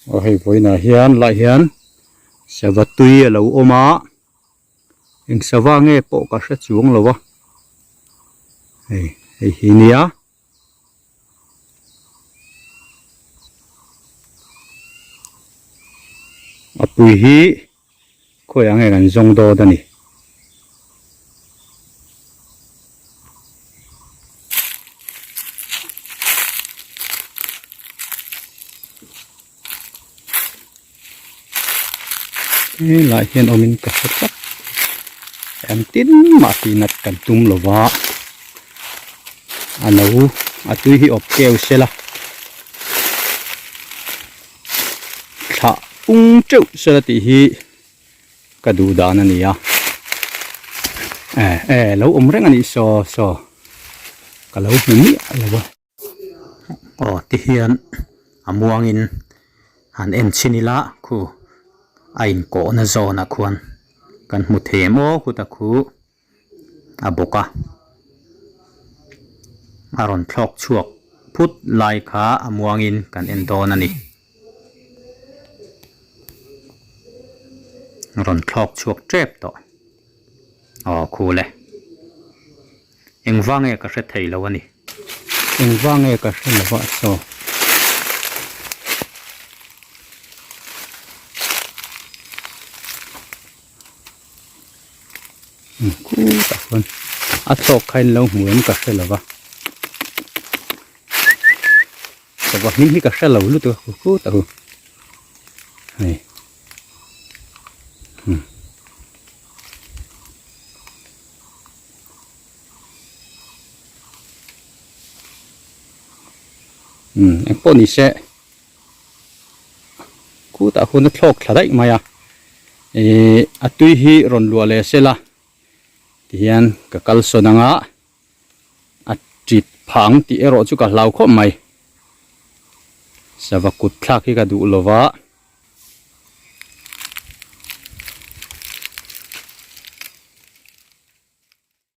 Aw hei vawiinah hian lah hian sava tui a lo awm a eng sava nge pawh ka hre chuang lo a hei hei hi nia. A pui hi khawiah nge kan zawng dawt a ni. Helai hian awmin ka hre tlat engtin mah tih nat kan tum lo va a lo a tui hi awp keu sela thlah pung teuh sela tih hi ka duh dan a ni a eh eh lo awm reng a nih saw saw ka lo hmu miah lo a. Aw ti hian a muangin han en chhin ila khu a inkawhna zawnah khuan kan hmu thei em aw khuta khu a bawk a a rawn thlawk chhuak phut lai kha a muangin kan en dawn a ni rawn thlawk chhuak tep tawh aw khu le. Engvang nge ka hre thei lo a ni. Engvang nge ka hre lo a saw. Khutah khuan a thlawk kha in lo hmu em ka hre lo va. Sava hming hi ka hre lo lutuk a khutah khu hei. Umm eng pawh ni se khutah khuan a thlawk thla daih mai a ihh a tui hi rawn luah leh sela tihian ka kal sawn ang a a tit phah ang tih erawh chu ka hlau khawp mai sava kut thlak hi ka duh lova.